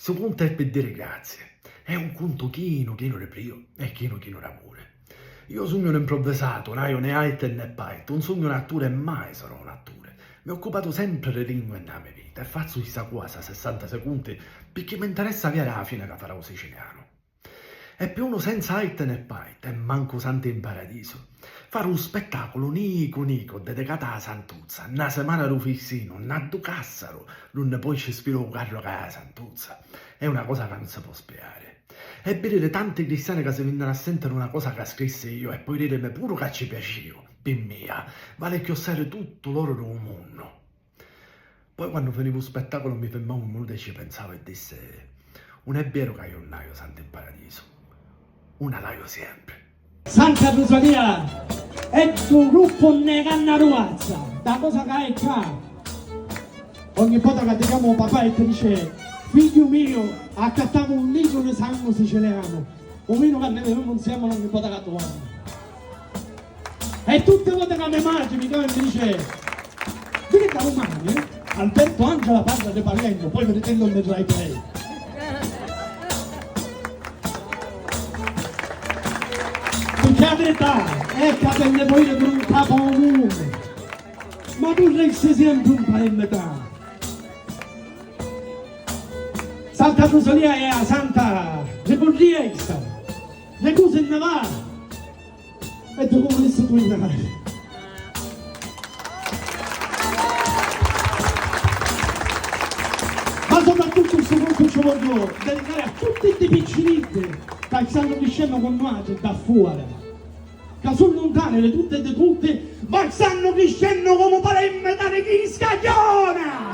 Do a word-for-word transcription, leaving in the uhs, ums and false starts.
Stu cuntu è pi diri grazie. È un cuntu chinu chinu di briu e chinu chinu d'amuri. Iu sugnu un improvvisatu, un haiu né height né peight, un sugnu un atturi e mai sarò un atturi. Mi occupatu sempri di lingua nna me vita e fazzu issa cuasa sessanta secunti picchì mi nteressa aviri a fini ca farà u sicilianu. E pi unu senza height né peight e mancu santi in paradisu, fari un spettaculu nicu nicu dedicatu a a santuzza, nna simana du fissinu, nna du cassaru, dunni poi ci sfiru u carru ca è a santuzza, è una cosa ca nun si po spiari. E vidiri tanti cristiani ca si vinniri a sentiri una cosa ca scrissi iu e poi dirimi puru ca ci piaciu, pi mia, vali cchiossai di tuttu l'oru di u munnu. Poi quannu finivu u spettaculu mi firmavu un minutu e ci pensavo e dissi: "Un è veru ca iu nn'haiu santi in paradisu, una l'haiu sempri." Santa Rusalia è du gruppu nne Canna Ruvazza, da cosa ca è ca. Ogni vota ca ti chiamu papà e ti dice: "Figghiu miu, accattamu un litru di sangu sicilianu, u vinu ca nni bivimu nsiemi ogni vota ca tu vanni." E tutti i voti ca me matri mi chiama e mi dice: "Vidi ca dumani Alberto Angela parla di Palermo, poi viritillu nni Rai Play." Picchì a verità è ca ti nni voi iri di un capu a u munnu. Ma tu resti sempri un palermitanu. Santa Rusalia è a santa di Purriesta, di Cusinnivari e di Cumunisti Tuinari. Ma soprattuttu stu gruppu ci vogghiu dedicari a tutti sti picciriddi ca stannu criscennu cu nuatri dda fora, ca su luntani di tutti e di tutti, ma stannu criscennu comu palermitani chi scagghiona!